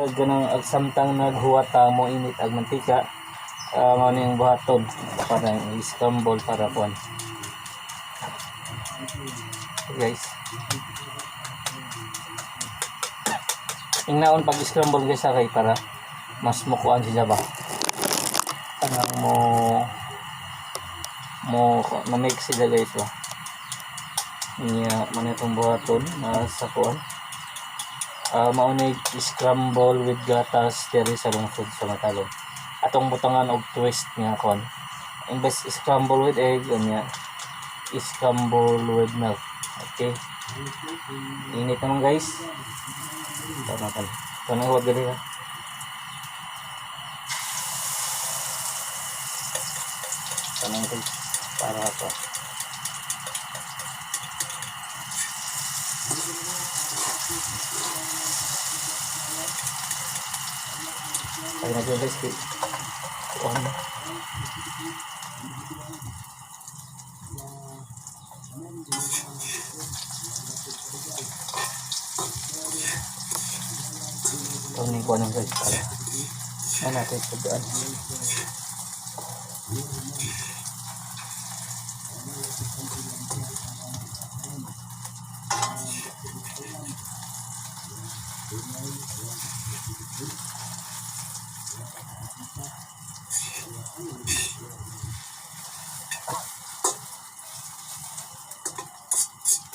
Ganang ag samtang naghuwat ta mo init ag mantika, mao ni ang buhaton para i-scramble para kuan. Okay, guys. Ingnaon pag scramble, guys, kay para mas mukuan siya ba. Kanang mo mo ma-mix sila, guys, ba. Nya man itong buhaton na sa kuan. Mao ni scramble with gatas diri sa lungsod sa Matalom. Atong butangan og twist nga kuan. Imbes scramble with egg, unya scramble with milk. Okay. Init naman, guys. Tama ka. Kanang huwag gali ha. Kanang, guys, para pa. Ay na dyan, guys. Kuhan na. Ito ni kuhan ng, guys, para. Ano natin sa daan.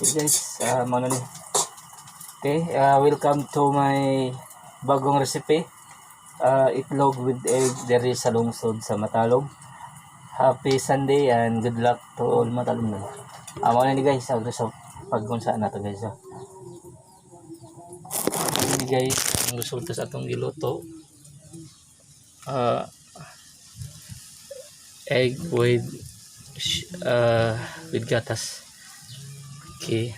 Okay guys, mao na ni. Okay, welcome to my bagong recipe. Itlog with egg diri sa lungsod sa Matalom. Happy Sunday and good luck to all Matalom. Mao na ni, guys, ang result pagkunsa na to, guys. Ah. Ano ni, guys, ang resulta sa atong giluto. Egg with gatas. Okay.